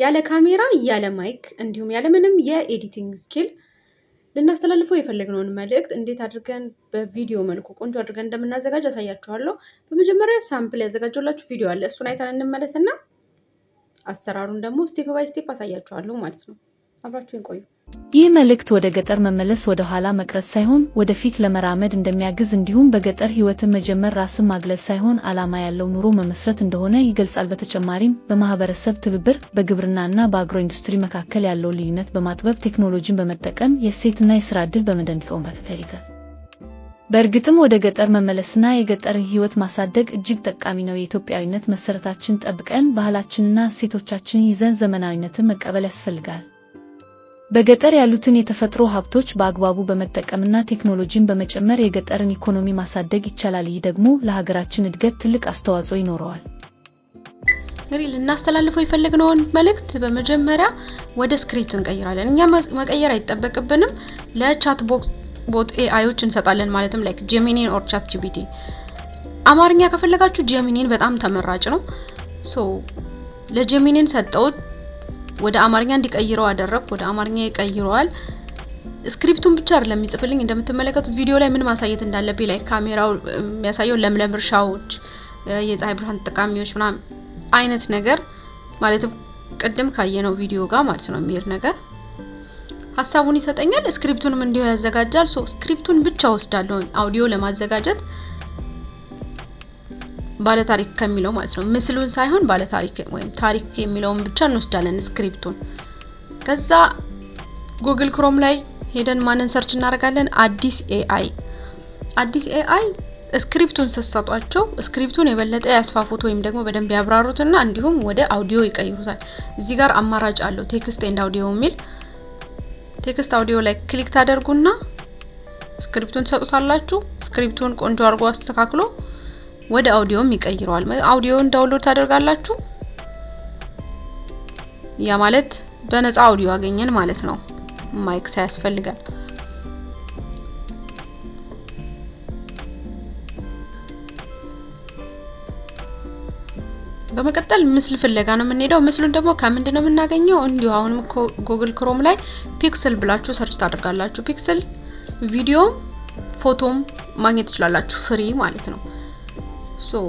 ያለ ካሜራ፣ ያለ mic እንዲሁም ያለ ምንም የ editing skill ልናስተላልፈው የፈለግነውን መልእክት እንዴት አድርገን በቪዲዮ መልኩ ቆንጆ አድርገን እንደምናዘጋጅ አሳያችኋለሁ። በመጀመሪያ sample ያዘጋጀሁላችሁ ቪዲዮ አለ። እሱን አይተን እንመለስና አሰራሩን ደግሞ step by step አሳያችኋለሁ ማለት ነው። አብራችሁን ቆዩ። ይህ መልእክት ወደ ገጠር መመለስ ወደ ኋላ መቅረት ሳይሆን ወደፊት ለመራመድ እንደሚያግዝ፣ እንዲሁም በገጠር ሕይወትን መጀመር ራስን ማግለል ሳይሆን ዓላማ ያለው ኑሮ መመስረት እንደሆነ ይገልጻል። በተጨማሪም በማህበረሰብ ትብብር፣ በግብርናና በአግሮ ኢንዱስትሪ መካከል ያለውን ልዩነት በማጥበብ፣ ቴክኖሎጂን በመጠቀም የሴትና የሥራ ዕድል በመደንቀው። በእርግጥም ወደ ገጠር መመለስና የገጠርን ሕይወት ማሳደግ እጅግ ጠቃሚ ነው። የኢትዮጵያዊነት መሰረታችንን ጠብቀን፣ ባህላችንና እሴቶቻችንን ይዘን ዘመናዊነትን መቀበል ያስፈልጋል። በገጠር ያሉትን የተፈጥሮ ሀብቶች በአግባቡ በመጠቀምና ቴክኖሎጂን በመጨመር የገጠርን ኢኮኖሚ ማሳደግ ይቻላል። ይህ ደግሞ ለሀገራችን እድገት ትልቅ አስተዋጽኦ ይኖረዋል። እንግዲህ ልናስተላልፈው የፈለግነውን መልእክት በመጀመሪያ ወደ script እንቀይራለን። እኛ መቀየር አይጠበቅብንም። ለ chat bot AI ዎች እንሰጣለን። ማለትም like Gemini ን or ChatGPT። አማርኛ ከፈለጋችሁ Gemini ን በጣም ተመራጭ ነው። So ለ Gemini ን ሰጠውት፣ ወደ አማርኛ እንዲቀይረው አደረግኩ። ወደ አማርኛ ይቀይረዋል። Script ኡን ብቻ አይደለም የሚጽፍልኝ። እንደምትመለከቱት ቪዲዮ ላይ ምን ማሳየት እንዳለብኝ፣ like ካሜራው የሚያሳየው ለምለም እርሻዎች፣ የፀሐይ ብርሃን ተጠቃሚዎች ምናምን አይነት ነገር፣ ማለትም ቅድም ካየነው ቪዲዮ ጋር ማለት ነው የሚሄድ ነገር ሀሳቡን ይሰጠኛል። Script ኡንም እንዲሁ ያዘጋጃል። So script ኡን ብቻ ወስዳለሁ አውዲዮ ለማዘጋጀት፣ ባለታሪክ ከሚለው ማለት ነው። ምስሉን ሳይሆን ባለታሪክ ወይም ታሪክ የሚለውን ብቻ እንወስዳለን script ኡን። ከዛ Google Chrome ላይ ሄደን ማንን search እናደርጋለን? አዲስ AI። አዲስ AI script ኡን ስትሰጧቸው script ኡን የበለጠ ያስፋፉት ወይም ደግሞ በደንብ ያብራሩትና እንዲሁም ወደ አውዲዮ ይቀይሩታል። እዚህ ጋር አማራጭ አለው፣ text and audio የሚል። Text audio ላይ click ታደርጉና script ኡን ትሰጡታላችሁ። Script ኡን ቆንጆ አድርጎ አስተካክሎ ወደ አውዲዮም ይቀይረዋል። Audio ን download ታደርጋላችሁ። ያ ማለት በነፃ አውዲዮ አገኘን ማለት ነው፣ mic ሳያስፈልገን። በመቀጠል ምስል ፍለጋ ነው የምንሄደው። ምስሉን ደግሞ ከምንድን ነው የምናገኘው? እንዲሁ አሁንም Google Chrome ላይ Pexels ብላችሁ search ታደርጋላችሁ። Pexels ቪዲዮም ፎቶም ማግኘት ትችላላችሁ፣ free ማለት ነው። So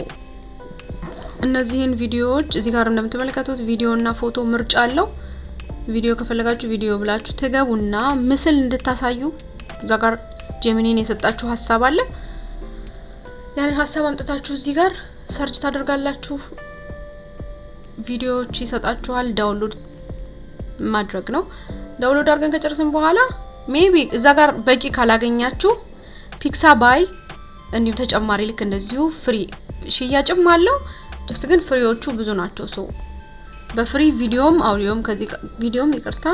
እነዚህን ቪዲዮዎች እዚህ ጋር እንደምትመለከቱት ቪዲዮ እና ፎቶ ምርጫ አለው። ቪዲዮ ከፈለጋችሁ ቪዲዮ ብላችሁ ትገቡና ምስል እንድታሳዩ እዛ ጋር Gemini ን የሰጣችሁ ሀሳብ አለ። ያንን ሀሳብ አምጥታችሁ እዚህ ጋር search ታደርጋላችሁ። ቪዲዮዎች ይሰጣችኋል። Download ማድረግ ነው። Download አድርገን ከጨረስን በኋላ maybe እዛ ጋር በቂ ካላገኛችሁ Pixabay እንዲሁም ተጨማሪ ልክ እንደዚሁ free ሽያጭም አለው። Just ግን free ዎቹ ብዙ ናቸው። So በ free ቪዲዮም አውዲዮም፣ ከዚህ ቪዲዮም ይቅርታ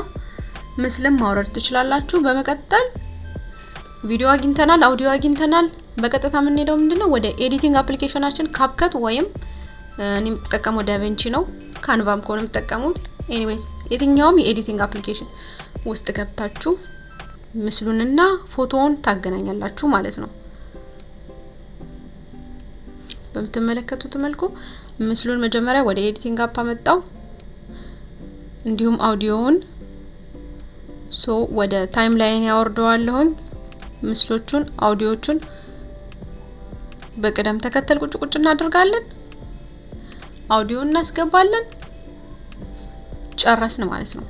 ምስልም ማውረድ ትችላላችሁ። በመቀጠል ቪዲዮ አግኝተናል፣ አውዲዮ አግኝተናል። በቀጥታ የምንሄደው ምንድነው? ወደ editing application ኣችን CapCut ወይም እኔ የምጠቀመው ዳቪንቺ ነው። Canva ም ከሆነ የምትጠቀሙት፣ anyways የትኛውም የ editing application ውስጥ ገብታችሁ ምስሉንና ፎቶውን ታገናኛላችሁ ማለት ነው። በምትመለከቱት መልኩ ምስሉን መጀመሪያ ወደ editing app አመጣው፣ እንዲሁም audio ውን so ወደ timeline ያወርደዋለሁኝ። ምስሎቹን አውዲዮቹን በቅደም ተከተል ቁጭ ቁጭ እናደርጋለን። አውዲዮ እናስገባለን። ጨረስን ማለት ነው።